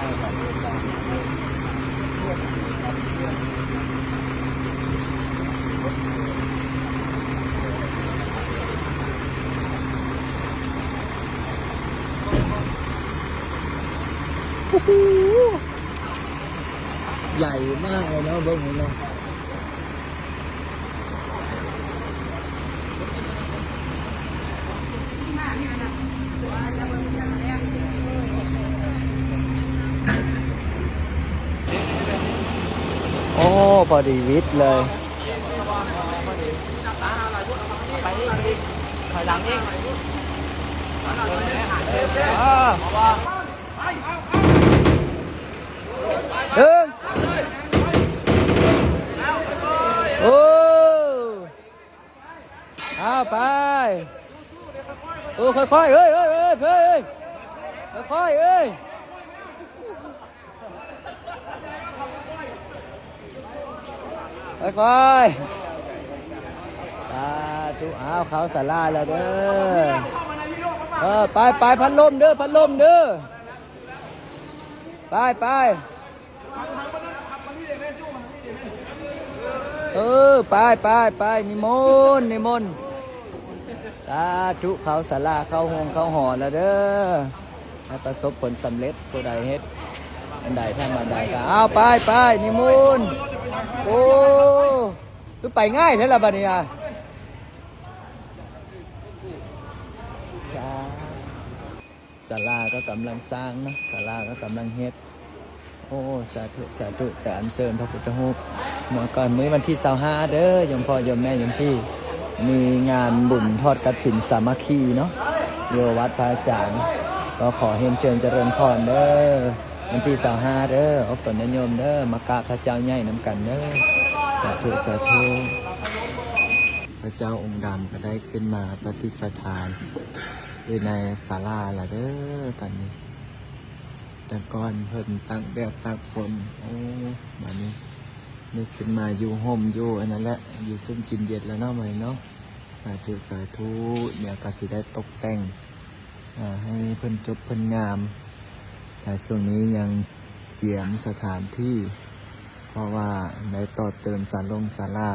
ໂອ້ໂຫ ໃຫຍ່ມາກເລີຍເນາະ ເບິ່ງນີ້ເນາະ. ໂອ້ ພໍດີວິດເລີຍ. ໄປອີກ ຖອຍຫຼັງອີກ ເອີ ເອີ ໂອ້ ເອົາໄປ ໂອ້ ຄ່ອຍໆ ເອີຍ ເອີຍ ຄ່ອຍໆ ເອີຍ ຄ່ອຍໆ ສາທຸ. ອ້າວ ເຂົ້າສາລາແລ້ວເດີ. ເອີ ໄປໆ ພັດລົມເດີ ພັດລົມເດີ. ໄປໆ ເອີ ໄປໆ ນິມົນ ນິມົນ. ສາທຸ ເຂົ້າສາລາ ເຂົ້າໂຮງເຂົ້າຫໍແລ້ວເດີ. ໃຫ້ປະສົບຜົນສຳເລັດ ຜູ້ໃດເຮັດອັນໃດທຳອັນໃດກໍ ເອົາ ໄປໆ ນິມົນ. ໂອ້ ຄືໄປງ່າຍແທ້ລະບັດນີ້ອະ. ສາ ສາລາກໍກຳລັງສ້າງເນາະ ສາລາກໍກຳລັງເຮັດ. ໂອ້ ສາທຸ ສາທຸ. ແຕ່ອັນເຊີນພະພຸດທະຮູບເນາະ. ກ່ອນມື້ວັນທີຊາວຫ້າເດີ ໂຍມພໍ່ໂຍມແມ່ໂຍມພີ່ ມີງານບຸນທອດກະຖິນສາມັກຄີເນາະ ຢູ່ວັດພະອາຈານ. ກໍຂໍຮຽນເຊີນຈະເລີນພອນເດີ ວັນທີຊາວຫ້າເດີ ອົບຕົນຍາດໂຍມເດີ ມາກາບພະເຈົ້າໃຫຍ່ນຳກັນເດີ. ສາທຸ ສາທຸ. ພະເຈົ້າອົງດຳກໍໄດ້ຂຶ້ນມາປະດິດສະຖານ ຢູ່ໃນສາລາລະເດີຕອນນີ້. ແຕ່ກ່ອນເພິ່ນຕາກແດດຕາກຝົນ ໂອ້ ບາດນີ້ໄດ້ຂຶ້ນມາຢູ່ຮົ່ມຢູ່ອັນນັ້ນແຫຼະ ຢູ່ຊຸ່ມກິນເຢັນແລ້ວເນາະ ບາດນີ້ເນາະ. ສາທຸ ສາທຸ. ດຽວກໍຊິໄດ້ຕົກແຕ່ງ ອາ ໃຫ້ເພິ່ນຈົບເພິ່ນງາມ ແຕ່ຊ່ວງນີ້ຍັງກຽມສະຖານທີ່ ເພາະວ່າໄດ້ຕໍ່ເຕີມສາລົງສາລາ